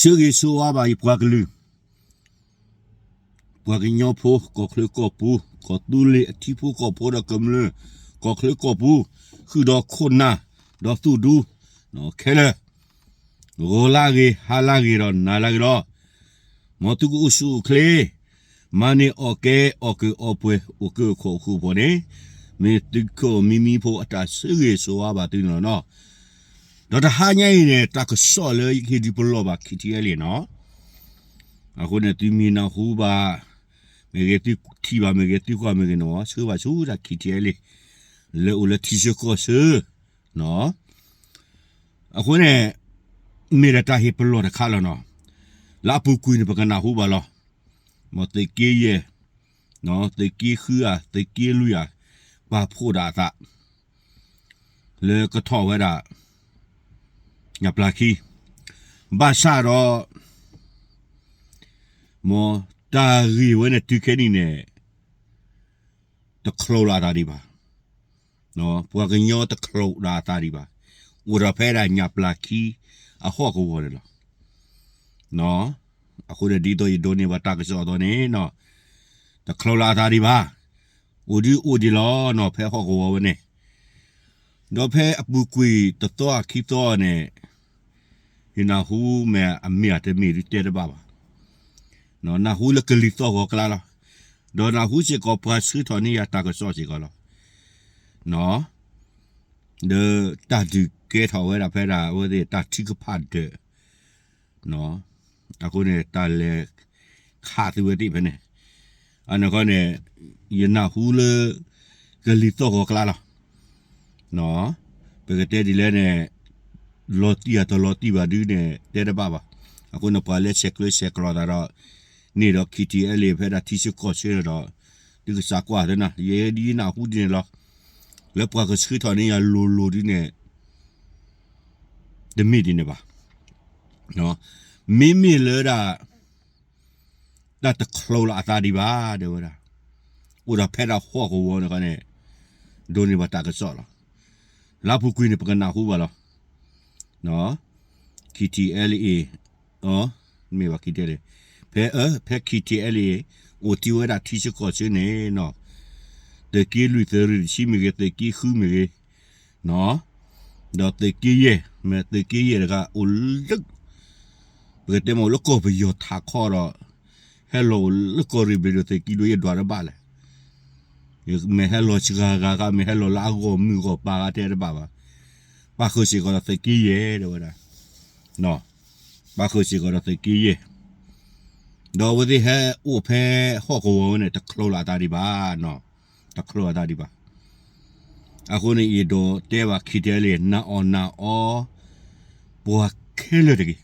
ဆၢဂ့ၤဆၢဝါဘၣ်ယပှၤကလုာ်, ပှၤကညီဖိ ကီၢ်ချၢကီၢ်ပူၤ, ကီၢ်သူလ့ၤအထံဖိကီၢ်ဖိဒီးကမျၢၢ် ကီၢ်ချၢကီၢ်ပူၤ, ဃုာ်ဒီးခိၣ်နၢ် ဒီးသူၣ်ဒူ ခဲလၢာ်, ဂီၤလၢဂ့ၤ ဟါလၢဂ့ၤဒီးနၤလၢဂ့ၤလီၤ. မ်သုကအိၣ်ဆူၣ်အိၣ်ချ့, မၤန့ၢ်အီၣ်ကဲ အီၣ်ကၢအီပှဲၤ အိၣ်ကၢခိၣ်အိၣ်ဃူဖိန့ၣ်, မ့ၢ်သုးခိၣ်မံမံဖိအတၢ်ဆၢဂ့ၤဆၢဝါဘၣ်သုန့ၣ်လီၤနီၤ. ဒီးတဟါညါအံၤန့ၣ် တၢ်ကစီၣ်လၢယကဟ့ၣ်ဒုးပလီၢ်ဘၣ် ခံထံၣ်အဲလ့ၣ်နီၤ. အဃိန့ၣ် သုမ့ၢ်နၢ်ဟူဘၣ်မ့ၢ်ဂ့ၤ, သုထံၣ်ဘၣ်မ့ၢ်ဂ့ၤ, သုကွၢ်မ့ၢ်ဂ့ၤန့ၣ် ဆှၢဘၣ်ဆူတၢ် ခံထံၣ်အဲလ့ၣ် လၢအိၣ်လၢထံဆၢကီၢ်ဆၢနီၤ. အဃိန့ၣ် မ့ၢ်ဒၣ်တၢ်ဟ့ၣ်ပလီၢ်တခါလီၤနီၤ. လၢအပူၤကွံာ်န့ၣ် ပကနၢ်ဟူဘၣ်လီၤ. မ်သုးက့ယဲၢ်, သုးက့ဃုဧါ, သုးက့လွံၢ်ဧါ, ပာ်ဖှိၣ်ဒၣ်အသး လၢကထီၣ်ဝဲဒၣ် ညၣ်ပျၢ်ခံ, ဘၣ်ဆၣ်ဒီး မ်တၢ်ဂ့ၢ်ဝဲန့ၣ် တုၤခဲနံၣ်န့ၣ် တချိးလီၤအသးဒံးဘၣ်. ပှၤကညီတချိးဒၣ်အသးဒံးဘၣ်. အိၣ်ဒီးဖဲဒၣ်ညၣ်ပျၢ်ခံအဟီၣ်ကဝီၤန့ၣ်လီၤ. အဃိန့ၣ် ဒ်သိးယဒိးန့ၢ်ဘၣ်တၢ်ကစီၣ်အသိးန့ၣ်နီၤ, တချိးလီၤအသးဒံးဘၣ်. အိၣ်ဒုးအိၣ်ဒံးလီၤနီၤ ဖဲဟီၣ်ကဝီၤဝဲန့ၣ်. ဒီးဖဲအပူၤကွံာ်တသီခံသီန့ၣ် ယနၢ်ဟူမ့ၢ်အမ့ၢ်အတမ့ၢ်ဒုးတဲတဘၣ်ဘၣ်. နၢ်ဟူလၢကလံၤသီၣ်ဂီၤကျါလီၤ. ဒီးနၢ်ဟူစ့ၢ်ကီးပှၤဆှၢထီၣ်န့ၢ်ယၤတၢ်ကစီၣ်စ့ၢ်ကီးလီၤ. ဒီးတၢ်ဒုးကဲထီၣ်ဝဲဒၣ်ဖဲဒၣ်အဝဲသ့ၣ်တၢ်ထုကဖၣ်ဒၢး အဃိန့ၣ် တၢ်လဲၤခးသုဝဲသ့ၣ်ဖဲန့ၣ်, အန့ၣ်ခီန့ၣ် ယနၢ်ဟူလၢ ကလံၤသီၣ်ဂီၤကျါလီၤ. ပကတဲဒ်လဲၣ်န့ၣ် လီၤတံၢ်အတလီၤတံၢ်ဘၣ်ဒုန့ၣ် တဲတဘၣ်ဘၣ်. အဃိန့ၣ် ပှၤလၢဆဲးကျၢဆဲးကျိးသးဒီး န့ၢ်ဒီး ခံထံၣ်အဲလ့ၣ် ဖဲဒၣ်ထံဆၢကီၢ်ဆၢန့ၣ်ဒီး သုကစၢ်ကွၢ်သ့နၤ ယဲဒ်နၢ်ဟူဒ်န့ၣ်လီၤ. လၢပှၤကဆှၢထီၣ်န့ၢ်ယၤလိၤလိၤဒုန့ၣ် တမ့ၢ်ဒ်န့ၣ်ဘၣ်. မ့မ့ၢ်လၢဒၣ် တၢ်တချိးလီၤအသးဒံးဘၣ် တဲဝဲဒၣ်, အိၣ်ဒီးဖဲဒၣ်ဟီၣ်ကဝီၤန့ၣ်ခီန့ၣ် ဒိးန့ၢ်ဘၣ်တၢ်ကစီၣ်လီၤ. လၢအပူၤကွံာ်န့ၣ် ပကနၢ်ဟူဘၣ်လီၤ. ခံထံၣ်အဲလ့ၣ် မ့ၢ်ဘၣ်ခံထံၣ်အဲလ့ၣ်, ဖဲ ဖဲခံထံၣ်အဲလ့ၣ် အိၣ်တ့ၢ်ဝဲဒၣ်ထံဆၢကီၢ်ဆၢန့ၣ်နီၤ, သုးက့လွံၢ် သုးရ့ၣ်တဆံမ့ၢ်ဂ့ၤ သုးက့ဃုမ့ၢ်ဂ့ၤ ဒီးသုးက့ယဲၢ် မ့ၢ်သုးက့ယဲၢ်တဂၤအိၣ်လၢ ပကတဲမ့ၢ်အိၣ်လၢကီၢ်ပယီၤထးခီဒီး ဟဲလီၤအိၣ်လၢကီၢ်ရ့ၣ်ဘျ့ၣ်ဒီးသုးက့လွံၢ်ယဲၢ်ဒွးတဘၣ်လဲၣ်. မ့ၢ်ဟဲလီၤစှၤဂၤဂၤ မ့ၢ်ဟဲလီၤလၢအဂီၢ်မုၢ်ဂီၢ်ပၤဂၤတဲတဘၣ်ဘၣ်. ပၣ်ဃုာ်စ့ၢ်ကီးဒီးသုးက့ယဲၢ်တဲဝဲဒၣ်, ပၣ်ဃုာ်စ့ၢ်ကီးဒီးသုးက့ယဲၢ် ဒီးအဝဲသ့ၣ်ဟဲအိၣ်ဖဲဟီၣ်ကဝီၤဝဲန့ၣ် တချိးလီၤအသးဒံးဘၣ်, တချိးလီၤအသးဒံးဘၣ်. အဃိန့ၣ် ယဒိးတဲဘၣ်ခံထံၣ်အဲလ့ၣ် နာ်အီၣ်နာ်အီ ပှၤခဲလၢာ်တဂ့ၤ.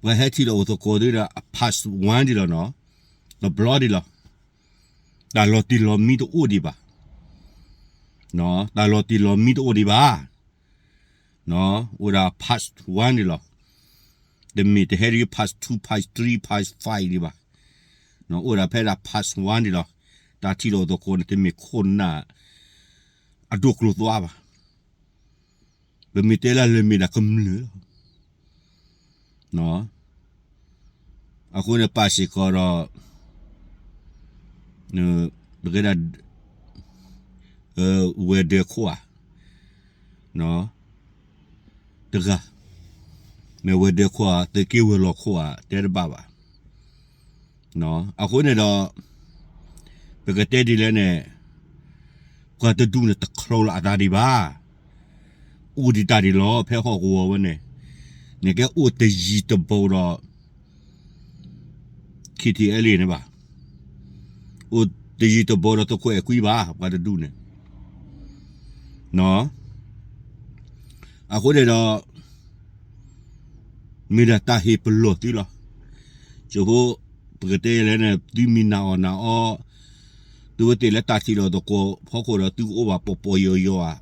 ပှၤဟဲထံၣ်လိာ်အိၣ်သကိးဒ်ဒီး အ part one ဒံးလီၤနီၤ, တဘျီဒံးလီၤ. တၢ်လီၤတံၢ်လီၤမံတအိၣ်ဒံးဘၣ်. တၢ်လီၤတံၢ်လီၤမံတအိၣ်ဒံးဘၣ်. အိၣ်ဒၣ် part one ဒံးလီၤ. တမ့ၢ်တဟဲဒ် part two, part three, part five ဒံးဘၣ်. အိၣ်ဒၣ်ဖဲဒၣ် part one ဒံးလီၤ. တၢ်ထံၣ်လိာ်သကိးန့ၣ် တမ့ၢ်ခိၣ်နၢ် အဒိၣ်ကျိၤသွါဘၣ်. ပမ့ၢ်တဲလၢလၢမ့ၢ်ဒၣ်ကမျၢၢ်လီၤ. အဃိန့ၣ်ပာ်စ့ၢ်ကီးဒီး ပကဒၣ် ဝဲၤဒၢးခိၣ်ဧါ တဂၤ, မ့ၢ်ဝဲၤဒၢးခိၣ်ဧါ သုးက့ဝဲၤလီၢ်ခိၣ်ဧါ တဲတဘၣ်ဘၣ်. အဃိန့ၣ်ဒီး ပကတဲဒ်လဲၣ်န့ၣ် ပှၤတဒူၣ်န့ၣ် တချိးလီၤအသးဒံးဘၣ်. အိၣ်ဒံးတၢ်ဒံးလီၤ ဖဲဟီၣ်ကဝီၤဝဲန့ၣ်, နကဲအိၣ်တယံၤတဘီဒီး ခံထံၣ်အဲလ့ၣ်န့ၣ်ဘၣ်. အိၣ်တယံၤတဘီဒီးသုးခိၣ်အဲၣ်ကွံဘၣ် ပှၤတဒူၣ်န့ၣ် အဃိန့ၣ်ဒီး မ့ၢ်ဒၣ်တၢ်ဟ့ၣ်ပလီၢ်သုလီၤ. ယဖိ ပကတဲလဲၣ်န့ၣ် သုမ့ၢ်နာ်အီၣ်နာ်အီ သုဝဲသ့ၣ်လၢတၢ်ထံၣ်လိာ်သကိး ဖီခိၣ်ဒီးသုကအိၣ်ဘၣ်ပီၤပီၤယိာ်ယိာ်ဧါ,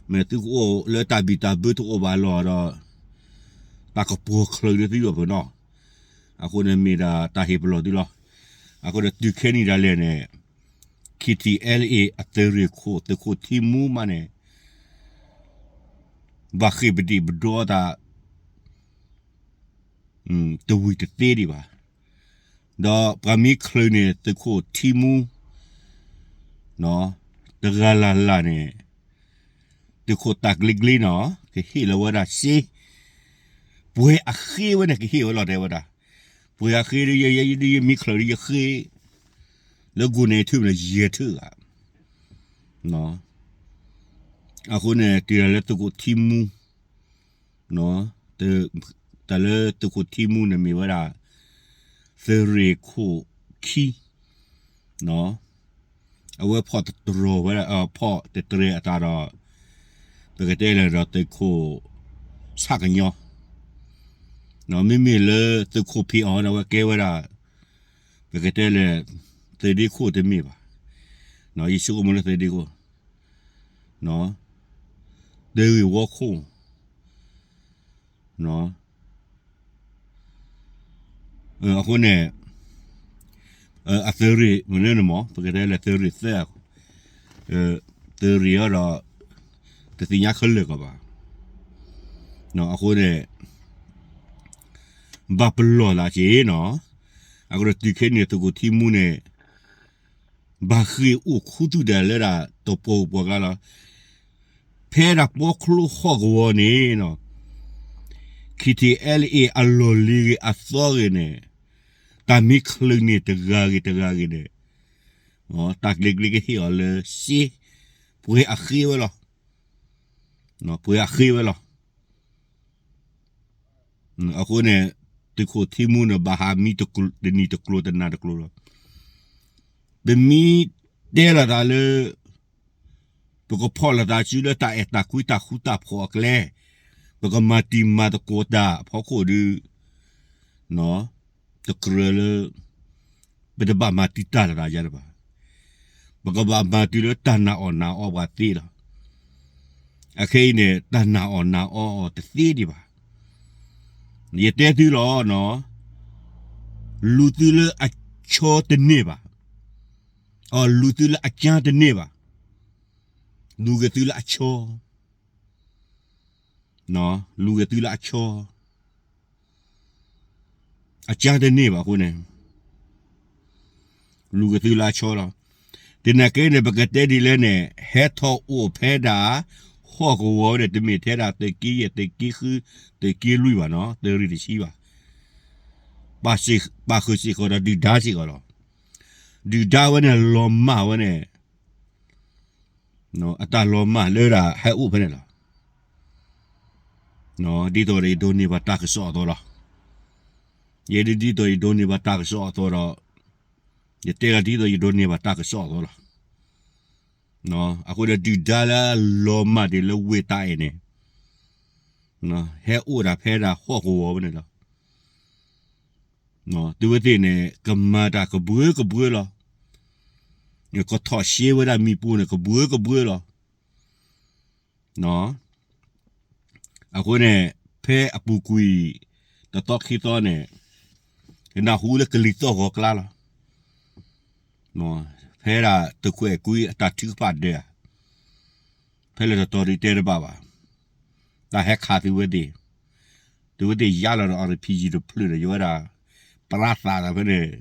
မ့ၢ်သုကအိၣ်လၢတၢ်ဘံၣ်တၢ်ဘၢတအိၣ်ဘၣ်လီၤဒီး တၢ်ကပီၤချၢးန့ၢ်သုအီၤဖဲနီၤ. အဃိန့ၣ်မ့ၢ်ဒၣ်တၢ်ဟ့ၣ်ပလီၢ်သုလီၤ. အဃိန့ၣ်တုၤခဲနံၣ်ဒၣ်လဲာ်န့ၣ် ခံထံၣ်အဲလ့ၣ်အသုးရ့ၣ်ခိၣ် သုးခိၣ်ထံမူမးန့ၣ် ဘၣ်ဃ့ၢ်ပဒံၣ်ပဒီသး တဝံၤတသ့ဒံးဘၣ်. ဒီးပှၤမ့ၢ်ချုးန့ၢ်သုးခိၣ်ထံမူ တဂၤလၢ်လၢ်န့ၣ် သုးခိၣ်တၢ်ကျ့ကျ့နီၤ ကဟ့ၣ်လီၤဝဲဒၣ်စ့, ပှဲၤအဃ့ဝဲန့ၣ် ကဟ့ၣ်ဝဲလီၤ တဲဝဲဒၣ်. ပှဲၤအဃ့ဒီး ယဲယဲဒ်ယမ့ၢ်ချုးဒီးယဃ့ လၢကိးန့ၣ်ထုးမ့ၢ်လၢယဲထုးဧါ. အဃိန့ၣ် တုၤလၢသုးခိၣ်ထံမူ တၢ်လၢသုးခိၣ်ထံမူန့ၣ်မ့ၢ်ဝဲဒၣ် သုးရ့ၣ်ခိၣ်ခံ, အဝဲဖီၣ်တတြီၤဝဲဒၣ် ဖီၣ်တတြဲၤအတၢ်ဒီး ပကတဲလဲၣ်ဒီးသုးခိၣ်ဆၣ်ကညီ, မ့မ့ၢ်လၢသုးခိၣ်ဖံးအီၤန့ၣ် အဝဲကဲဝဲဒၣ် ပကတဲလဲၣ် သုးဒ့ခိၣ်တမ့ၢ်ဘၣ်, ယဆိကမိၣ်လၢသုးဒ့ခိၣ်, သုးဂ့ၢ်ဝီခိၣ် အဃိန့ၣ် အသုးရ့ၣ်မ့ၢ်လၢန့ၣ်မ့ၢ် ပကတဲလၢသုးရ့ၣ်သၢ, သုးရ့ၣ်အီၤဒီး တသ့ၣ်ညါခဲလၢာ်ကီးဘၣ်. အဃိန့ၣ် ဘၣ်ပလီၢ်လၢက့ၤနီၤ, အဃိဒီးတုၤခဲအံၤန့ၣ် သုးခိၣ်ထံမူန့ၣ် ဘၣ်ဃ့ၢ်အိၣ်ခူသူၣ်ဒၣ်လၢဒၣ်တပှီၤပှီၤကျါလီၤ. ဖဲဒၣ်ပီချိဟီၣ်ကဝီၤန့ၣ်နီၤ, KTLA အလီၢ်လံၤဂ့ၤအသီဂ့ၤန့ၣ်, တၢ်မ့ၢ်ချုးန့ၢ်တဂၤဂ့ၤတဂၤဂ့ၤန့ၣ်, တၢ်ကျ့ကျ့ကဟ့ၣ်အီၤလၢစ့, ပှဲၤအဃ့ဝဲလီၤ. ပှဲၤအဃ့ဝဲလီၤ. အဃိန့ၣ် သုးခိၣ်ထံမူန့ၣ် ဘၣ်ဟးမံတနံၤတကျိၤတနၤတကျိၤလီၤ. ပမ့ၢ်တဲလီၤသးလၢ ပကဖီၣ်လိာ်သးစုလၢတၢ်အဲၣ်တၢ်ကွံတၢ်ဃူတၢ်ဖိးအကျဲ, ပကမၤတံၤမၤသကိးတၢ်အဖီခိၣ်ဒီး တကြၢးလၢ ပတဘၣ်မၤတံာ်တာ်လိာ်သးယါတဘၣ်. ပကဘၣ်မၤတုၤလၢတၢ်နာ်အီၣ်နာ်အီပှၤသ့လီၤ. အခဲအံၤန့ၣ် တၢ်နာ်အီၣ်နာ်အီအီၤတသ့ဒံးဘၣ်. ယတဲသုလီၤနီၤ, လူၤသုလၢအဆီတန့ၢ်ဘၣ်, အလူၤသုလၢအကၢတန့ၢ်ဘၣ်, လူၤဂ့ၤသုလၢအဆီ, လူၤဂ့ၤသုလၢအဆီ အကၢတန့ၢ်ဘၣ်အဃိန့ၣ်, လူၤကသုလၢအဆီလီၤ. သနာ်က့န့ၣ် ပကတဲဒ်လဲၣ်န့ၣ် ဟဲထီၣ်အိၣ်ဖဲဒၣ် ဟီၣ်ကဝီၤန့ၣ် တမ့ၢ်ထဲဒၣ်သုးက့ယဲၢ် သုးက့ဃု သုးက့လွံၢ်ဘၣ်နီၤ, သုးရ့ၣ်တဆံဘၣ်. ပာ်ဃုာ်စ့ၢ်ကီးဒီးဒုၣ်ဒါစ့ၢ်ကီးလီၤ. ဒုၣ်ဒါဝဲန့ၣ် လီၤမၢ်ဝဲန့ၣ် အတၢ်လီၤမၢ်လၢဒၣ်ဟဲအိၣ်ဖဲန့ၣ်လီၤ. ဒ်သိးဒီးယဒိးန့ၢ်ဘၣ်တၢ်ကစီၣ်အသိးလီၤ. ယဲဒ်သိးယဒိးန့ၢ်ဘၣ်တၢ်ကစီၣ်အသိးဒီး, ယတဲလီၤဒ်သိးယဒိးန့ၢ်ဘၣ်တၢ်ကစီၣ်အသိးလီၤ. အဃိဒီးဒုၣ်ဒါလၢလီၤမၢ်ဒံးလၢဝ့ၢ်တၢ်အဲၣ်န့ၣ်, ဟဲအိၣ်ဒၣ်ဖဲဒၣ်ဟီၣ်ကဝီၤဝဲန့ၣ်လီၤ. သုဝဲသ့ၣ်န့ၣ် ကမၤတၢ်ကဘှၢကဘှၢလီၤ. ကထီၣ်ရှဲဝဲဒၣ်မ့ၣ်ပိၢ်န့ၣ် ကဘှၢကဘှၢလီၤ. အဃိန့ၣ် ဖဲအပူၤကွံာ် တသီခံသီန့ၣ် ကနၢ်ဟူလၢကလံၤသီၣ်ဂီၤကျါလီၤ. ဖဲဒၣ်သုးခိၣ်အဲၣ်ကွံအတၢ်ထုကဖၣ်ဒၢးဧါ, ဖဲလဲၣ်တတီၤဒုးတဲတဘၣ်ဘၣ်, တၢ်ဟဲခးသုဝဲသ့ၣ်, သုဝဲသ့ၣ်ယါလီၤဒီး အီၣ်ပံယံၤ တဖျၢၣ်ဒီး ယဝဲဒၣ် ပရၣ်သးဒီးဖဲန့ၣ်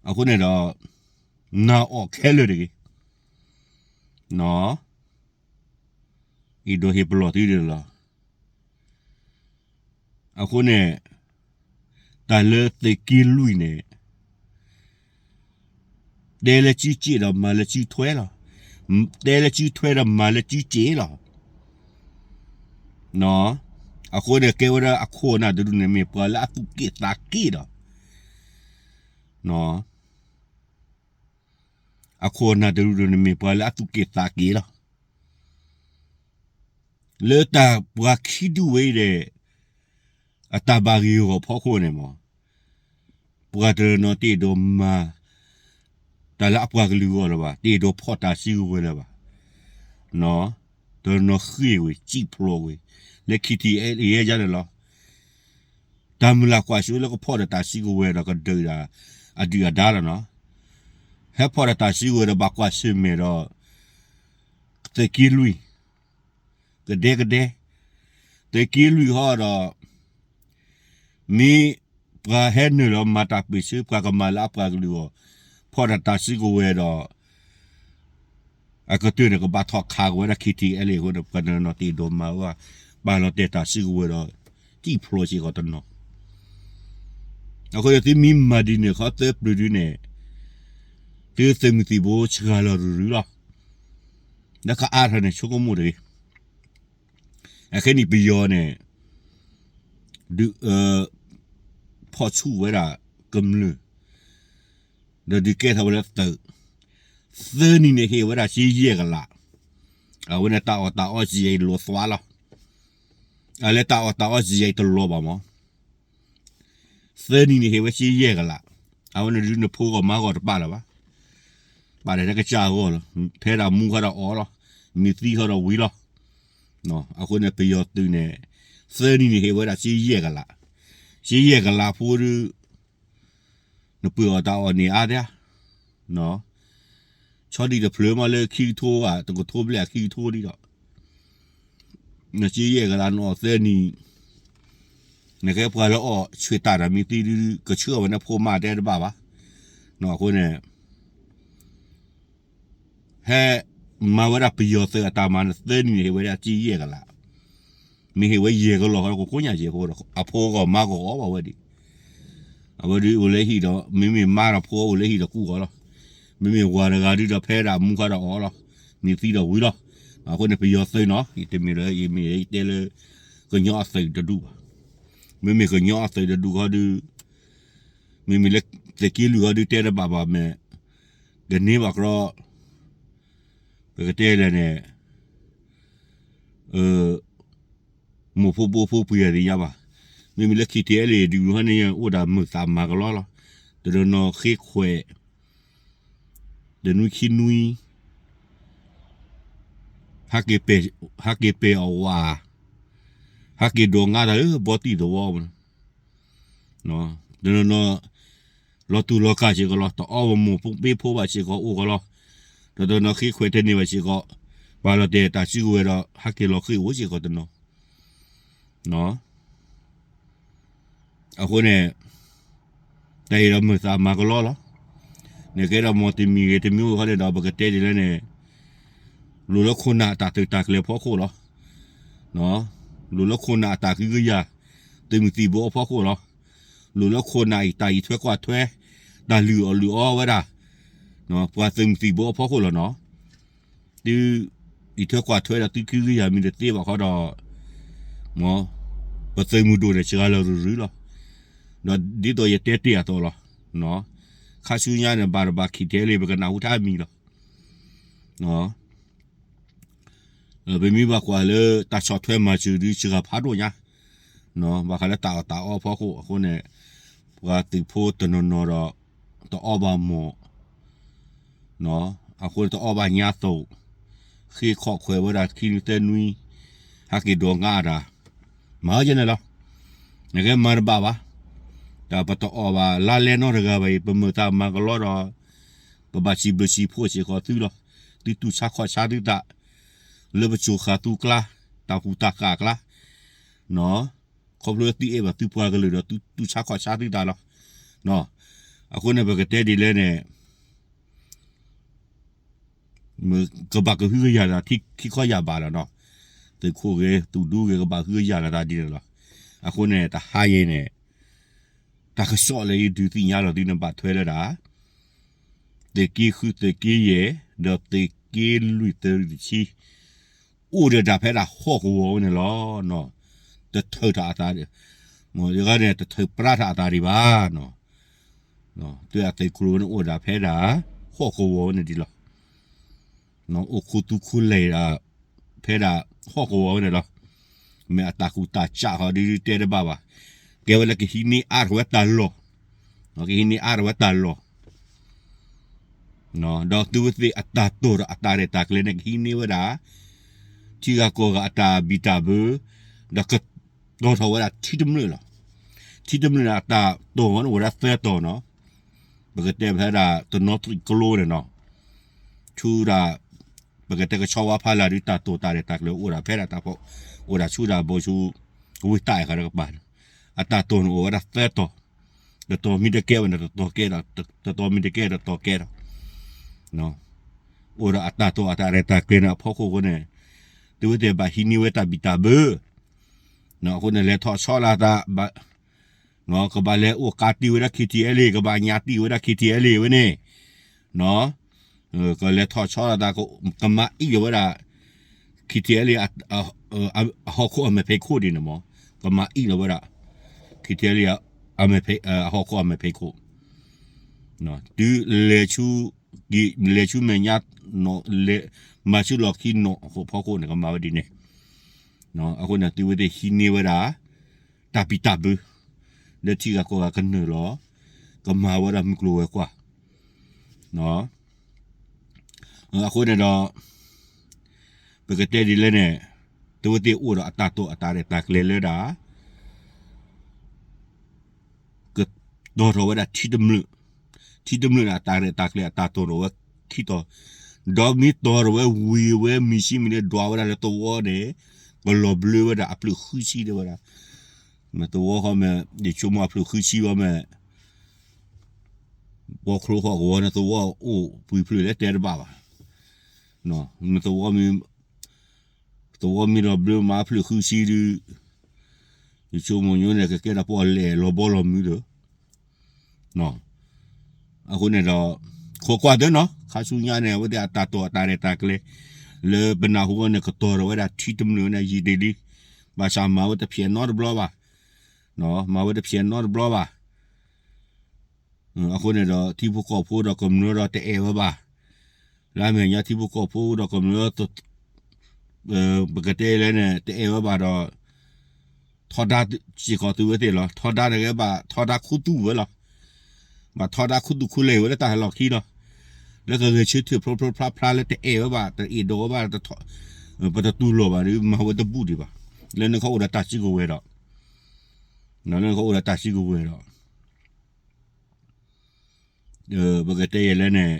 အဃိန့ၣ်ဒီး နာ်အီၣ်ခဲလၢာ်တဂ့ၤ. အံၤဒိးဟ့ၣ်ပလီၢ်သုဒ်န့ၣ်လီၤ. အဃိန့ၣ် တၢ်လၢသုးက့လွံၢ်န့ၣ် တဲလၢစုစ့ၣ်ဒီးမၤလၢစုထွဲလီၤ. တဲလၢစုထွဲဒီးမၤလၢစုစ့ၣ်လီၤ. အဃိန့ၣ် ကဲဝဲဒၣ်အခိၣ်အနၢ်တဒူၣ်န့ၣ် မ့ၢ်ပှၤလၢအသူၣ်က့ၣ်သးက့ဒီး အခိၣ်အနၢ်တဒူၣ်န့ၣ် မ့ၢ်ပှၤလၢအသူၣ်က့ၣ်သးက့လီၤ. လၢတၢ်ပှၤခံဒူၣ်ဝဲအံၤဒီး အတၢ်ဘၣ်ဂ့ၢ်ဂီၢ်ဖီခိၣ်န့ၣ်မ့ၢ် ပှၤတနီၤတအဲၣ်ဒိးမၤ တၢ်လၢအပှၤကလုာ်အဂီၢ်လၢၤဘၣ်, တအဲၣ်ဒိးဖီၣ်တၢ်စုကဝဲၤလၢၤဘၣ်. တနီၤဃ့ၢ်ဝဲ စံၣ်ဖျိးဝဲ လၢ ခံထံၣ်အဲၣ်လံ ယဲန့ၣ်လီၤ. တၢ်မုၢ်လၢ်ကွၢ်စိလၢကဖီၣ်ဒီးတၢ်စုကဝဲၤဒီးကဒုးဒၣ် အဒုၣ်အဒါလီၤနီၤ. ဟဲဖီၣ်ဒီးတၢ်စုကဝဲၤဒီးဘၣ်ကွၢ်ဆၢၣ်မဲာ်ဒီး သုးက့လွံၢ် ကဒဲကဒဲ, သုးက့လွံၢ်ဟီဒီး မ့ၢ်ပှၤဟဲနုာ်လီၤမၤတၢ်ပၢၢ်ဆၢ ပှၤကမၤလၢအပှၤကလုာ်အဂီၢ်, ဖီၣ်တၢ်တၢ်စုကဝဲၤဒီး အကတၢၢ်န့ၣ် ကဘၣ်ထီၣ်ခးက့ၤဝဲဒၣ် ခ့ထံအဲလ့ အဃိန့ၣ် ပှၤတနီၤနီၤတအဲၣ်ဒိးမၤဝဲ, ပာ်လီၤတဲာ်တၢ်စုကဝဲၤဒီး စံၣ်ဖျိးစ့ၢ်ကီးတနီၤ. အဃိန့ၣ် သုမ့ၢ်မၤဒ်န့ၣ် ခီသၢပျၢၤဒုန့ၣ် သုသုးမုၢ်သံၣ်ဘိစှၤလီၤရုၢ်ရုၢ်လီၤ. လၢကအါထီၣ်န့ၣ် ဆိကမိၣ်တဂ့ၤ. အခဲအံၤပယီၤန့ၣ် ဒုး ဖီၣ်ဆူၣ်ဝဲဒၣ်ကမျၢၢ်, ဒီးဒုးကဲထီၣ်ဝဲလၢသုး, သၢနံၤန့ၣ်ဟ့ၣ်ဝဲဒၣ်စ့ယဲၢ်ကလး, အဝဲန့ၣ်တၢ်အီၣ်တၢ်အီစ့အံၤလိာ်သွါလီၤ. အလၢတၢ်အီၣ်တၢ်အီစ့အံၤတလီၤဘၣ်မး သၢနံၤန့ၣ်ဟ့ၣ်ဝဲစ့ယဲၢ်ကလး, အဝဲန့ၣ်ဒုးနဖိဂီၢ်မါဂီၢ်တပာ်လၢၤဘၣ်, ပာ်တၢ်ထဲကစၢ်အဂီၢ်လီၤ. ဖဲဒၣ်မူခါဒီးအီၣ်လီၤ, မ့ၢ်သံခါဒီးဝံၤလီၤ. အဃိန့ၣ် ပယီၤသုးန့ၣ် သၢနံၤန့ၣ်ဟ့ၣ်ဝဲဒၣ်စ့ယဲၢ်ကလး, စ့ယဲၢ်ကလးဖိဒုး နပှ့ၤအီၣ်တၢ်အီၣ်န့ၣ်အါဒၣ် ဆီဒံၣ်တဖျၢၣ်မးလၢခံကထိဧါ တကထိဘျဲၣ်အခံကထိဒံးဒီး နစ့ယဲၢ်ကလးနအီၣ်သၢနံၤ, နကဲပှၤလၢအီၣ်ဆှံတၢ်တၢ်မ့ၢ်သံဒုး ကဆှၢအီၣ်ဝဲန့ၣ်ဖိမါတဲတဘၣ်ဘၣ်. အဃိန့ၣ် ဟဲမၤဝဲဒၣ်ပယီၤသုးအတၢ်မၤန့ၣ် သၢနံၤန့ၣ်ဟ့ၣ်ဝဲဒၣ်စ့ယဲၢ်ကလး, မ့ၢ်ဟ့ၣ်ဝဲယဲၢ်ကလးဃီ ကကိးညါစ့ၢ်ဖိဒီး အဖိဂီၢ်မါဂီၢ်အီၣ်ဘၣ်ဝဲဒံး, အဝဲဒုးအိၣ်လၢဟံၣ်ဒီး မ့မ့ၢ်မါဒီးဖိအိၣ်လၢဟံၣ်ဒီးကူၣ်ဂီၢ်လီၤ. မ့မ့ၢ်ဝၤတဂၤဒုးဒီးဖဲဒၣ်မူခါဒီးအီၣ်လီၤ, မ့ၢ်သံဒီးဝံၤလီၤ. အဃိန့ၣ် ပယီၤသုးနီၤ ယတမ့ၢ်လၢ ယမ့ၢ်ယတဲလၢ ကညီအသုးတဒူၣ်ဘၣ်. မ့မ့ၢ်ကညီအသုးတဒူၣ်ဃီဒုး မ့မ့ၢ်လၢသုးက့လွံၢ်ဃီဒုးတဲတဘၣ်ဘၣ်မ့ၢ် တန့ၢ်ဘၣ်ကြီ ပကတဲလဲၣ်န့ၣ် မိၢ်ဖိဘိဖိပှ့ၤအသ့ၣ်ညါဘၣ်. မ့မ့ၢ်လၢ ခ့ထံအဲလ့ ဒုးဟီန့ၣ် အိၣ်ဒၣ်မုာ်သးမၤကလီလီၤ. တနီၤနီၤဃ့ခွဲး တနွံခံနွံ ဟးက့ၤပဲာ်အဝၤ, ဟးက့ၤဒိးငါတၢ်လၢဘီတံၢ်သဝီမး တနီၤနီၤ လီၤတူာ်လီၤကာ်စ့ၢ်ကီးလီၤ. တအီၣ်ဝဲမိၢ်ဖိဘိဖိဘၣ်စ့ၢ်ကီးအိၣ်ကီးလီၤ. ဒီးတနီၤဃ့ခွဲးတန့ၢ်ဘၣ်စ့ၢ်ကီး ပာ်လီၤတဲာ်တၢ်စုကဝဲၤဒီး ဟးက့ၤလီၤဃ့ၢ်အိၣ်စ့ၢ်ကီးတနီၤ. အဃိန့ၣ် တၢ်အံၤဒီးမုာ်သးမၤကလီလီၤ. နကဲဒီးမ်တမံၤဂ့ၤတမံၤအိၣ်ဃီန့ၣ်ဒီး ပကတဲဒ်လဲၣ်န့ၣ် လိၤလၢခိၣ်နၢ်အတၢ်သုးတၢ်ကျဲၤအဖီခိၣ်လီၤ. လိၤလၢခိၣ်နၢ်အတၢ်ကဟုကယာ် သုးမုၢ်သံၣ်ဘိအဖီခိၣ်လီၤ. လိၤလၢခိၣ်နၢ်အံၤတၢ်အံးထွဲကွၢ်ထွဲ တၢ်လုၢ်အီၣ်လုၢ်အီဝဲဒၣ် ပှၤသုးမုၢ်သံၣ်ဘိအဖီခိၣ်လီၤနီၤ. သုအံးထွဲကွၢ်ထွဲဒီးသုကဟုကယာ်မ့ၢ်တသ့ဘၣ်ဃီဒီး မ် ပသုးမုၢ်ဒိၣ်န့ၣ်စှၤလီၤရုၢ်ရုၢ်လီၤ. ဒီးဒ်သိးယတဲတ့ၢ်အသိးလီၤ. ခါဆူညါန့ၣ် ဘၣ်တဘၣ်ခံထဲလံ ပကနၢ်ဟူတၢ်မံၤလီၤ. ပမ့ၢ်ဘၣ်ကွၢ်လၢတၢ်ဆီၣ်ထွဲမၤစၢၤဒုးစှၤဖးဒိၣ်ညါ ဘၣ်ဃးလၢတၢ်အီၣ်တၢ်အီအဖီခိၣ်အဃိန့ၣ် ပှၤသုးဖိတနီၤနီၤဒီး တအီၣ်ဘၣ်မီၢ် အဃိတအီၣ်ဘၣ်ညါသိး ဃ့ခီၣ်ခွဲးဝဲဒၣ်ခံနွံသၢနွံ ဟးက့ၤဒိးငါတၢ် မၤဝဲကဲန့ၣ်လီၤ. နကဲမၤတဘၣ်ဘၣ်. တၢ်ပတအီၣ်ဘၣ်လါလဲနီတဂၤဘၣ်အံၤ ပမုာ်သးမၤကလီဒီး ပဘၣ်စံးဘျုးစံးဖှိၣ်စ့ၢ်ကီးသုလီၤ. သုတူၢ်ဆါခီၣ်ဆါသုသး လၢပစိၤဃာ်သူကျါ တၢ်ဟူးတၢ်ဃာ်အကျါ ခီဖျိသုအဲၣ်ဘၣ်သုပှၤကလုာ်ဒီးသုတူၢ်ဆါခီၣ်ဆါသုသးလီၤ. အဃိန့ၣ် ပကတဲဒ်လဲၣ်န့ၣ် ကဘၣ်ကဟုကယာ်တၢ်ထံခံခီယာ်ဘးလီၤနီၤ. သုးခိၣ်ဂ့ၤ သုးဒူဂ့ၤ ကဘၣ်ဟုကယာ်လီၤတၢ်ဒ်န့ၣ်လီၤ. အဃိန့ၣ် တဟါအံၤန့ၣ် တၢ်ကစီၣ်လၢယဒုးသ့ၣ်ညါလီၤသုန့ၣ် ဘၣ်ထွဲလၢဒၣ် သုးက့ဃု သုးက့ယဲၢ် ဒီးသုးက့လွံၢ် သုးရ့ၣ်တဆံ အိၣ်ဒီးတၢ်ဖဲဒၣ်ဟီၣ်ကဝီၤဝဲန့ၣ်လီၤ. တထုးထီၣ်အသး မ့ၢ်န့ၣ် တထုးပြါထီၣ်အသးဒံးဘၣ်. သုးအသုးကျိၤန့ၣ်အိၣ်ဒၣ်ဖဲဒၣ် ဟီၣ်ကဝီၤဝဲန့ၣ်ဒံးလီၤ. အိၣ်ခူသူၣ်ခူလဲၢ်ဒၣ် ဖဲဒၣ်ဟီၣ်ကဝီၤဝဲန့ၣ်လီၤ. မ့ၢ်အတၢ်ကူၣ်တၢ်ဆးဃီဒုးတဲတဘၣ်ဘၣ်. ကဲဝဲလၢကဟံးန့ၢ်အါထီၣ်ဝဲတၢ်လီၢ်, ကဟံးန့ၢ်အါထီၣ်ဝဲတၢ်လီၢ် ဒီးသုဝဲသ့ၣ်အတၢ်တိာ်ဒီးအတၢ်ရဲၣ်တၢ်ကျဲၤန့ၣ် ကဟံးန့ၢ်ဝဲဒၣ် ထံဂၤကီၢ်ဂၤအတၢ်ဘံၣ်တၢ်ဘၢ, ဒီးကတီၤထီၣ်ဝဲဒၣ်ထံတမျၢၢ်လီၤ. ထံတမျၢၢ်န့ၣ် အတၢ်တိာ်န့ၣ်အိၣ်ဝဲဒၣ်သၢတီၤနီၤ. ပကတဲဖဲဒၣ်တနီသရံၣ်ကလိန့ၣ်နီၤ, ဆူဒၣ် ပကတဲကဆီဝါဖးလၢ်ဒုး တၢ်တိာ်တၢ်ရဲၣ်တၢ်ကျဲၤအိၣ်ဒၣ်ဖဲဒၣ်တၢ်ဖီ, အိၣ်ဒၣ်ဆူဒၣ်ဘိဆူ ဝ့ၢ်တၢ်အဲၣ်ဃီတကပၤန့ၣ်, အတၢ်တိာ်န့ၣ်အိၣ်ဝဲဒၣ်သၢတီၤ, တတီၤမ့ၢ်တကဲဝဲန့ၣ် တတီၤကဲဒီး, တတီၤမ့ၢ်တကဲတတီၤကဲဒီး, အိၣ်ဒီးအတၢ်တိာ်အတၢ်ရဲၣ်တၢ်ကျဲၤန့ၣ်အဖီခိၣ်အဃိန့ၣ်, သုဝဲသ့ၣ်ဘၣ်ဟံးန့ၢ်ဝဲတၢ်ဘံၣ်တၢ်ဘၢ အဃိန့ၣ် လဲၤထီၣ်ဆီလၢအသး, ကဘၣ်လဲၤအိၣ်ကးတံာ်ဝဲဒၣ် ခံထံအဲလ့ၣ်, ကဘၣ်ညါတံာ်ဝဲဒၣ် ခံထံအဲလ့ၣ် ဝဲန့ၣ်, ကလဲၤထီၣ်ဆီလၢအသး, ကမၤအံၣ်လီၤဝဲဒၣ် ခံထံအဲလ့ၣ် အဟီၣ်ခိၣ်အမဲာ်ဖံးခိၣ်ဒ်န့ၣ်မး, ကမၤအံၣ်လီၤဝဲဒၣ် ခံထံအဲလ့ၣ် အဟီၣ်ခိၣ်အမဲာ်ဖံးခိၣ်, တုၤလဲၤဆူ က့ၤလဲၤဆူမဲာ်ညါ, မၤဆူလီၢ်ခံနီၢ်အဖီခိၣ်န့ၣ် ကမၤဝဲဒ်န့ၣ်, အဃိန့ၣ် သုဝဲသ့ၣ်ဟံးန့ၢ်ဝဲဒၣ် တၢ်ဘံၣ်တၢ်ဘၢ လၢထံဂၤကီၢ်ဂၤကနုာ်လီၤ, ကမၤဝဲဒၣ်မုၢ်ကျိၤဝဲၤကွာ်, အဃိန့ၣ်ဒီး ပကတဲဒ်လဲၣ်န့ၣ်, သုဝဲသ့ၣ်အိၣ်ဒီးအတၢ်တိာ်အတၢ်ရဲၣ်တၢ်ကျဲၤလၢဒၣ် ကတီၤထီၣ်ဝဲဒၣ်ထံတမျၢၣ်, ထံတမျၢၣ်န့ၣ် အတၢ်ရဲၣ်တၢ်ကျဲၤအတၢ်တိာ်ထီၣ်ဝဲခံတီၤ, ဒီးမ့ၢ်တီၤထီၣ်ဝဲဝံၤဝဲမံၤဆံမံၤန့ၣ် ဒွးဝဲဒၣ်လၢသဝီန့ၣ်, ကလီၤဘျၢဝဲဒၣ်အဖျၢၣ်ဃုဆံတဲဝဲဒၣ်, မ့ၢ်သဝီဃီမ့ၢ် ယဆိကမိၣ်အဖျၢၣ်ဃုဆံဝဲမ့ၢ် ပီချိဟီၣ်ကဝီၤန့ၣ် သဝီအိၣ်ပှဲၤဖျၢၣ်လၢတဲတဘၣ်ဘၣ်, မ့ၢ်သဝီမ့ၢ် သဝီမ့ၢ်လီၤဘျၢမၤဖျၢၣ်ဃုဆံဒုး, ယဆိကမိၣ်ညိန့ၣ် ကကဲဒၣ်ပှၤလဲၤလီၤဘီလီၤမုၢ်ဒီး, အဃိန့ၣ်ဒီး ခိးကွၢ်သ့နီၤ ခါဆူညါန့ၣ် အဝဲသ့ၣ်အတၢ်တိာ်အတၢ်ရဲၣ်တၢ်ကျဲၤ လၢပနၢ်ဟူဝဲန့ၣ် ကတီၤထီၣ်ဝဲဒၣ်ထံတမျၢၣ်ဝဲန့ၣ် ယံာ်တ့ၢ်လံ, ဘၣ်ဆၣ်မၤဝဲတဖျဲးနီတဘျီဘၣ်, မၤဝဲတဖျဲးနီတဘျီဘၣ် အဃိန့ၣ်ဒီး ထံဖိကီၢ်ဖိဒီးကမျၢၢ်ဒီးတအဲၣ်ဝဲဘၣ်, လၢအမဲာ်ညါထံဖိကီၢ်ဖိဒီးကမျၢၢ် ပကတဲလဲၣ်န့ၣ် တအဲၣ်ဝဲဘၣ်ဒီး ထီဒါစ့ၢ်ကီးသုဝဲသ့ၣ်လီၤ. ထီဒါတဂ့ၤဘၣ် ထီဒါခူသူၣ်ဝဲလီၤ. ဘၣ်ထီဒါခူသူၣ်ခူလဲၢ်ဝဲလၢတၢ်ဟဲလီၢ်ခံလီၤ. လၢကဂဲၤဆၢထၢၣ်ဖျိဖျိဖျါဖျါလၢတအဲၣ်ဝဲဘၣ် တအဲၣ်ဒိးဝဲဘၣ် ပတတူၢ်လိာ်ဘၣ်ဒီး မၤဝဲတဘူၣ်ဒံးဘၣ်. လၢနခီအိၣ်ဒီးတၢ်စုကဝဲၤဒီး လၢနခီအိၣ်ဒီးတၢ်စုကဝဲၤဒီး ပကတဲယဲၢ်လဲၣ်န့ၣ်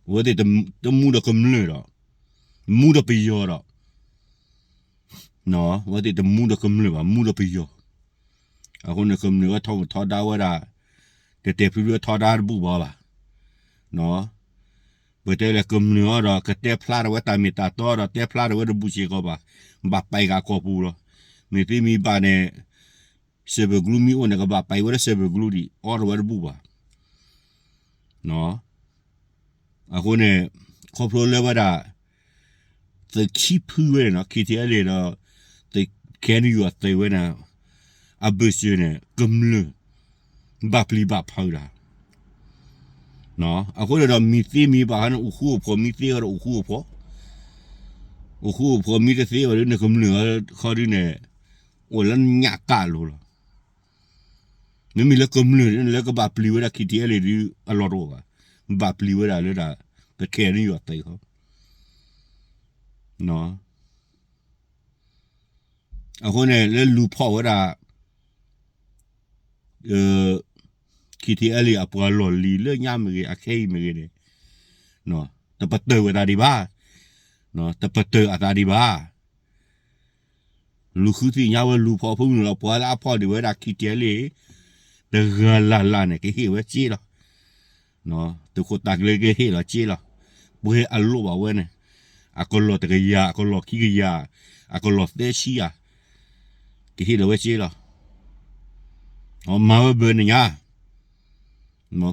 အဝဲသ့ၣ်တမူဒီးကမျၢၢ်ဒီး မူဒီးပယီၤဒီး အဝဲသ့ၣ်တမူဒီးကမျၢၢ်ဘၣ် မူဒီးပယီၤ. အဃိန့ၣ် ကမျၢၢ်ဝဲထီၣ်ထီဒါဝဲဒၣ် တဲာ်တဲာ်ဖျုးဖျုးထီဒါတဘူၣ်ဘၣ်ဘၣ်. ပတဲလဲၣ်ကမျၢၢ်အီၤဒီး ကတဲဖျါထီၣ်ဝဲတၢ်မ့ၢ်တၢ်တီဒီး တဲဖျါထီၣ်ဝဲတဘူၣ်စ့ၢ်ကီးဘၣ်. ဘၣ်ပာ်က့ၤအကီၢ်ပူၤလီၤ. မ့ၢ်သ့မ့ၢ်ဘၣ်န့ၣ် စဲးဘၢၣ်ကလူမ့ၢ်အိၣ်န့ၣ် ကဘၣ်ပာ်ဝဲလၢစဲးဘၢၣ်ကလူဒံး အီထီၣ်ဝဲတဘူၣ်ဘၣ်. အဃိန့ၣ် ခီဖျိလၢဝဲဒၣ် သုးခံဖုဝဲန့ၣ် ခံထံအဲလ့ၣ်ဒီး သုးကဲနယိာ်အသုးဝဲန့ၣ် အဘၢၣ်စၢၤန့ၣ် ကမျၢၢ် ဘၣ်ပျံၤဘၣ်ဖုးတၢ် အဃိန့ၣ်ဒီး မ့ၢ်သ့မ့ၢ်ဘၣ်ဟီန့ၣ် အိၣ်ဃူအိၣ်ဖိး မ့ၢ်သ့ဝဲဒီးအိၣ်ဃူအိၣ်ဖိး, အိၣ်ဃူအိၣ်ဖိးမ့ၢ်တသ့ဝဲဒီး နကမျၢၢ်ခီဒုန့ၣ် အိၣ်လၢညၣ်ကၣ်လိၤလီၤ. မ့မ့ၢ်လၢကမျၢၢ်လၢကဘၣ်ပျံၤဝဲဒၣ် ခံထံအဲလ့ၣ်ဒု အလီၢ်တအိၣ်ဘၣ်. ဘၣ်ပျံၤဝဲဒၣ်လၢဒၣ် ပကဲနယိာ်အသုးခီ အဃိန့ၣ် လၢလူၤဖီၣ်ဝဲဒၣ် ခံထံအဲလ့ၣ်အပှၤလီၢ်လံၤလၢညါမ့ၢ်ဂ့ၤ အခဲအံၤမ့ၢ်ဂ့ၤန့ၣ် တပတၢၢ်ဝဲသးဒံးဘၣ်, တပတၢၢ်အသးဒံးဘၣ်. လူၤဃုသ့ၣ်ညါဝဲလူၤဖီၣ်ဖိမုၣ်လီၤ ပှၤလၢအဖီၣ်ဒံးဝဲဒၣ် ခံထံအဲလ့ၣ် တဂၤလၢ်လၢ်န့ၣ် ကဟ့ၣ်ဝဲစ့လီၤ. သုးခိၣ်တၢ်ကလဲၤကဟ့ၣ်လီၤစ့လီၤ. ပှဲၤအလိၣ်ဘၣ်ဝဲန့ၣ် အကလီၢ်တကယၤ အကလီၢ်ခံကယၤ အကလီၢ်သၢဆံယၤ ကဟ့ၣ်လီၤဝဲစ့လီၤ. မၤဝဲဘၢန့ၣ်ညါ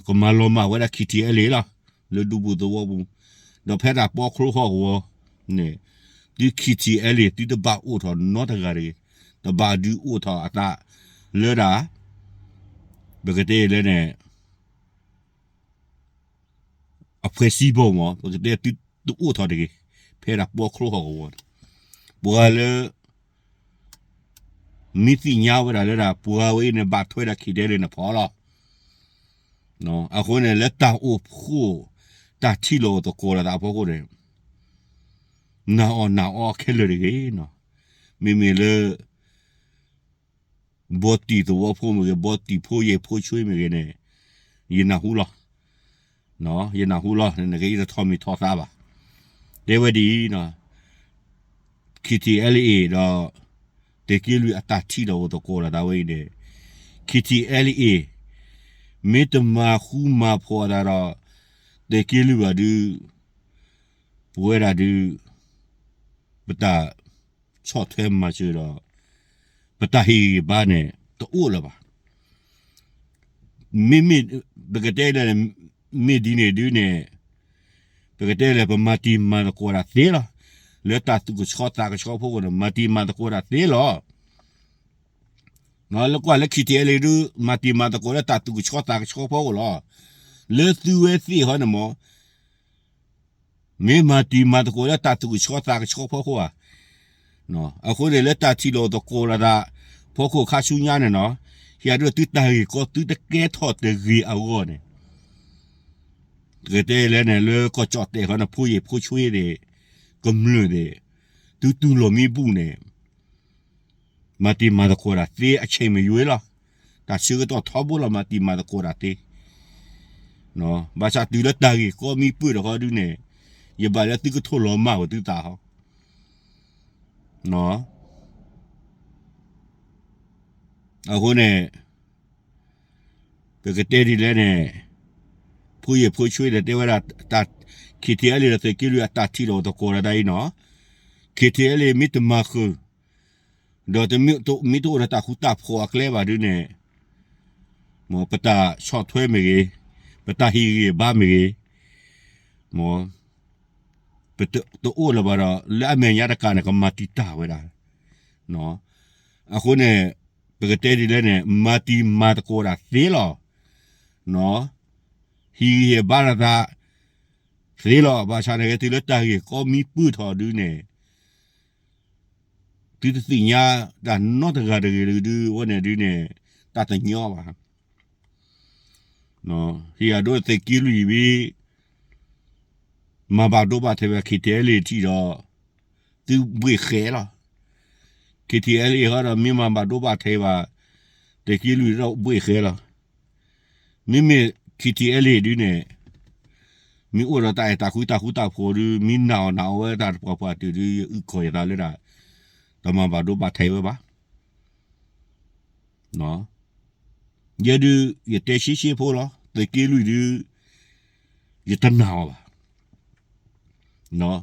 ကမၤလီၤမၢ်ဝဲဒၣ် ခံထံအဲလ့ၣ်လီၤ လၢဒူပူၤသဝီပူၤ, ဒီးဖဲဒၣ်ပီချိဟီၣ်ကဝီၤန့ၣ် သု ခံထံအဲလ့ၣ် သုတဘၣ်အိၣ်ထီၣ်နီတဂၤတဂ့ၤ, တဘၣ်ဒုးအိၣ်ထီၣ်အသးလၢဒၣ် ပကတဲလဲၣ်န့ၣ် အဖှဲးစံဘီမး ပကတဲသုတအိၣ်ထီၣ်တဂ့ၤ, ဖဲဒၣ်ပီချိဟီၣ်ကဝီၤန့ၣ် ပှၤလၢ မ့ၢ်သ့ၣ်ညါဝဲဒၣ်လၢဒၣ် ပှၤဝဲအံၤန့ၣ် ဘၣ်ထွဲဒၣ် ခံထံအဲလ့ၣ်န့ၣ်ဖီလီၤ. အဃိန့ၣ် လၢတၢ်အိၣ်ဖှိၣ် တၢ်ထံၣ်လိာ်အိၣ်သကိးလိာ်သးအဖီခိၣ်န့ၣ် နာ်အီၣ်နာ်အီခဲလၢာ်တဂ့ၤနီၤ. မ့မ့ၢ်လၢ ဘီတံၢ်သဝီဖိမ့ၢ်ဂ့ၤ, ဘီတံၢ်ဖိယဲၢ်ဖိဆွ့မ့ၢ်ဂ့ၤန့ၣ် ယနၢ်ဟူလီၤ. ယနၢ်ဟူလီၤ နက့ၤတထီၣ်မံၤထီၣ်သးဘၣ်. တဲဝဲဒ်အံၤ, ခံထံအဲလ့ၣ်ဒီး သုးက့လွံၢ်အတၢ်ထံၣ်လိာ်အိၣ်သကိးလိာ်သးဝဲအံၤန့ၣ် KTLA မ့ၢ်တမၤဃူမၤဖိးအသးဒီး သုးက့လွံၢ်ဘၣ်ဒုး ပဝဲဒၣ်ဒုး ပတၢ်ဆီၣ်ထွဲမၤစၢၤဒီး ပတၢ်ဟ့ၣ်ဂံၢ်ဘါန့ၣ် တအိၣ်လၢၤဘၣ်. မ့မ့ၢ် ပကတဲလဲၣ်န့ၣ် မ့ၢ်ဒ်န့ၣ်ဒုးန့ၣ် ပကတဲလဲၣ် ပမၤတံၤမၤသကိးတၢ်သ့လီၤ. လၢတၢ်သူၣ်ကဆှီသးကဆှီဖီခိၣ်န့ၣ် မၤတံၤမၤသကိးတၢ်သ့လီၤ. လၢကွၢ်လၢ KTLA ဒုး မၤတံၤမၤသကိးလၢတၢ်သူၣ်ကဆှီသးကဆှီဖီခိၣ်လီၤ. လၢသုဝဲသ့ၣ်ဟီန့ၣ်မ့ၢ် မ့ၢ်မၤတံၤမၤသကိးလၢတၢ်သူၣ်ကဆှီသးကဆှီဖီခိၣ်ဧါ. အဃိန့ၣ် လၢတၢ်ထံၣ်လိာ်သကိးလိာ်သး ဖီခိၣ်ခါဆူညါန့ၣ်နီၤ, ဟံးဒိၣ်သုတၢ်ဂ့ၢ်ကီသုတကဲထီၣ်တဂ့ၤအဂီၢ်န့ၣ် ကတဲလဲၣ်န့ၣ် လၢကီၢ်ကၠီၣ်တဲာ်ဃီန့ၣ် ဖိယံာ်ဖိဆွ့သ့ၣ် ကမျၢၢ်သ့ၣ် သုတူၢ်လိာ်မံဘူၣ်န့ၣ် မၤတံၤမၤသကိးတၢ်သ့အဆဲးမယွ့လီၤ. တၢ်ဆၢကတီၢ်ထီဘိလီၤ မၤတံၤမၤသကိးတၢ်သ့ ဘၣ်ဆၣ်တုၤလၢတၢ်ဂ့ၢ်ကီမံပုၢ်တခီဒုးန့ၣ် ယဘၣ်လၢသုကထိၣ်လီၤမၢ်ဝဲသုသးဟီ အဃိန့ၣ် ပကတဲဒ်လဲၣ်န့ၣ် ဖိယံာ်ဖိဆွ့ဒီးတဲဝဲဒၣ် KTLA ဒီးသုးက့လွံၢ်အတၢ်ထံၣ်လိာ်သကိးတၢ်ဒ်အံၤနီၤ, KTLA မ့ၢ်တမၤဃုာ် ဒီးမ့ၢ်တအိၣ်ဒီးတၢ်ဃူတၢ်ဖိးအကျဲဘၣ်ဒုးန့ၣ် မ်ပတၢ်ဆီၣ်ထွဲမ့ၢ်ဂ့ၤ, ပတၢ်ဟ့ၣ်ဂံၢ်ဘါမ့ၢ်ဂ့ၤ, မ် ပတအိၣ်လၢၤဘၣ်ဒီး လၢအမဲာ်ညါတကးန့ၣ် ကမၤတံာ်တာ်ဝဲဒၣ်. အဃိန့ၣ် ပကတဲဒ်လဲၣ်န့ၣ် မၤတံၤမၤသကိးတၢ်သ့လီၤ. ဟ့ၣ်ဂံၢ်ဟ့ၣ်ဘါလိာ်သးသ့လီၤ. ဘၣ်ဆၣ်န့ၣ်ဂ့ၤ တုၤလၢတၢ်ဂ့ၢ်ကီမံပုၢ်ထီၣ်ဒုးန့ၣ် သုတသ့ၣ်ညါတၢ်နီတဂၤတဂ့ၤဒုး အဝဲန့ၣ်ဒုးန့ၣ် တၢ်တညီဘၣ်. ဟ့ၣ်အဒိသုးက့လွံၢ်ဝံၤ မၤဘၣ်ဒိဘၣ်ထံးဝဲ KTLA ထံၣ်ဒီး သုဘှ့ၣ်ဃဲလီၤ. KTLA ဃီဒီးမ့ၢ်မၤဘၣ်ဒိဘၣ်ထံးဘၣ် သုးက့လွံၢ်ဒီးဘှ့ၣ်ဃဲလီၤ. မ့မ့ၢ် KTLA ဒုးန့ၣ် မ့ၢ်အိၣ်ဒီးတၢ်အဲၣ်တၢ်ကွံတၢ်ဃူတၢ်ဖိးဒုး မ့ၢ်နာ်အီၤနာ်အီၤဝဲတၢ်တပှၤပှၤတုာ်ဒုး ယအုၣ်ကီၤယသးလၢဒၣ် တမၤဘၣ်ဒိဘၣ်ထံးဝဲဘၣ်. ယဲဒုး ယတဲရှဲရှဲဖိလီၤ. သုးက့လွံၢ်ဒုး ယတနာ်အီၤဘၣ်.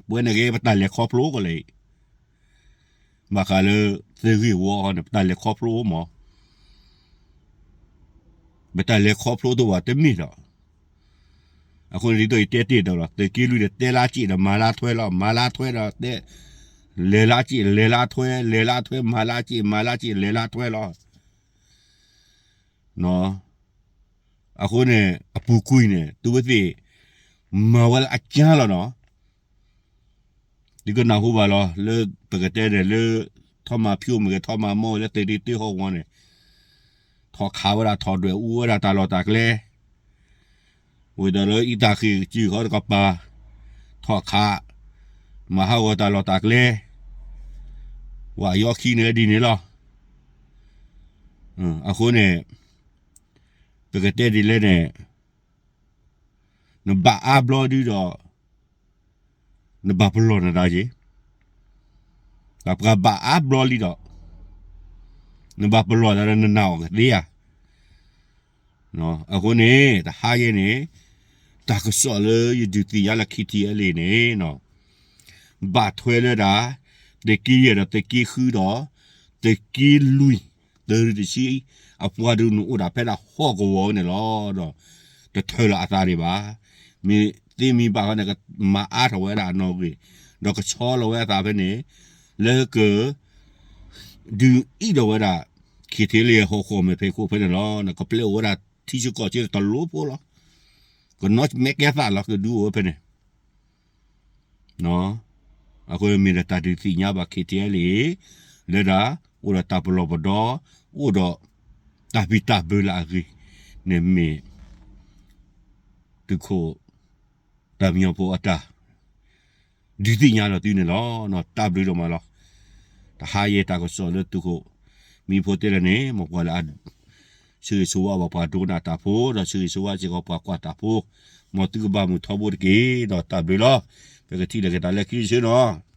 ပဝဲန့ၣ်ဂ့ၤ ပတၢ်လဲၤခီဖျိကလဲၣ်အံၤ ဘၣ်ဃးလၢ သုးဂ့ၢ်ဝီန့ၣ် ပတၢ်လဲၤခီဖျိမး ပတၢ်လဲၤခီဖျိတအိၣ်ဘၣ်တမ့ၢ်ဒီး အဃိန့ၣ်ဒ်သိးယတဲတ့ၢ်ဒီးလီၤ သုးက့လွံၢ်ဒီးတဲလါစ့ၣ်ဒီးမၤလါထွဲလီၤ မၤလါထွဲဒီးတဲ လဲၤလါစ့ၣ် လဲၤလါထွဲ လဲၤလါထွဲ မၤလါစ့ၣ် မၤလါစ့ၣ် လဲၤလါထွဲလီၤ. အဃိန့ၣ် အပူၤကွံာ်န့ၣ် သုဝဲသ့ၣ် မၤဝဲလၢအကၢလီၤနီၤ. သုကနၢ်ဟူဘၣ်လီၤ လၢပကတဲန့ၣ်လၢ ထီၣ်မၤဖၠိမ့ၢ်ဂ့ၤ ထီၣ်မၤမိၢ်လၢသုးဒ့တ့ဟီၣ်ကဝီၤန့ၣ် ထီၣ်ခးဝဲဒၣ်ထီၣ်ဒွဲၣ်အူဝဲဒၣ်တၢ်လီၢ်တၢ်ကျဲ ဝံၤဒီးလၢအံသၣ်ဃ့ၢ်ကစၢၢ်ဃီတကပၤ ထီၣ်ခး မၤဟးဂီၤတၢ်လီၢ်တၢ်ကျဲ ဝဲအယီခံန့ၣ်ဒ်န့ၣ်လီၤ. အဃိန့ၣ် ပကတဲဒ်လဲၣ်န့ၣ် နဘၣ်အါဘျီဒုဒီး နဘၣ်ပလီၢ်နသးက့ၤ ပှၤဘၣ်အါဘျီလံဒီး နဘၣ်ပလီၢ်သးဒီးနနာ်အီၤကသ့ဧါ. အဃိန့ၣ် တဟါယဲန့ၣ် တၢ်ကစီၣ်လၢယဒုးသ့ၣ်ညါလၢ KTLA န့ၣ် ဘၣ်ထွဲလၢဒၣ် သုးက့ယဲၢ်ဒီးသုးက့ဃုဒီး သုးက့လွံၢ် သုးရ့ၣ်တဆံ အပှၤဒုးန့ၣ်အိၣ်ဒၣ်ဖဲဒၣ်ဟီၣ်ကဝီၤန့ၣ်လီၤ. ဒီးတထၢလီၤအသးဒံးဘၣ်. မ့ၢ်သ့မ့ၢ်ဘၣ်ဃီန့ၣ် ကမၤအါထီၣ်ဝဲဒၣ်အနီၣ်ဂံၢ် ဒီးကဆီလီၤဝဲအသးဖဲန့ၣ် လၢက ဒုးအံၣ်ဒီးဝဲဒၣ် KTLA ဟီၣ်ခိၣ်မဲာ်ဖံးခိၣ်ဖဲန့ၣ်လီၤ. ကပျဲအိၣ်ဝဲဒၣ်ထံဆၢကီၢ်ဆၢတလိၤဖိလီၤ. ကနီၣ်မဲာ်ကဲသးလီၤ ကဒုးအိၣ်ဝဲဖဲန့ၣ် အဃိမ့ၢ်ဒီးတၢ်ဒုးသ့ၣ်ညါဘၣ် KTLA လၢဒၣ် အိၣ်ဒီးတၢ်ပလီၢ်ပဒီ အိၣ်ဒီးတၢ်ဘံၣ်တၢ်ဘၢလၢအဂ့ၤန့ၣ်မ့ၢ် သုးခိၣ် တၢ်မံညီဖိအတၢ် ဒုးသ့ၣ်ညါဒီးသုန့ၣ်လီၤ. တၢ်ဘျုးဒိၣ်မးလီၤ. တဟါယဲတၢ်ကစီၣ်လၢသုးခိၣ် မံဖိတဲလၢန့ၣ် မ်ပှၤလၢအ ဆၢဂ့ၤဆၢဝါဘၣ်ပှၤဒိကနၣ်တၢ်ဖိ ဒီးဆၢဂ့ၤဆၢဝါစ့ၢ်ကီးပှၤကွၢ်တၢ်ဖိ မ်သုကဘၣ်မုာ်ထီဘိတက့ၢ်. ဒီးတၢ်ဘျုးလီၤ. ပကထံၣ်လိာ်က့ၤတၢ်လၢခံတဆၢနီၤ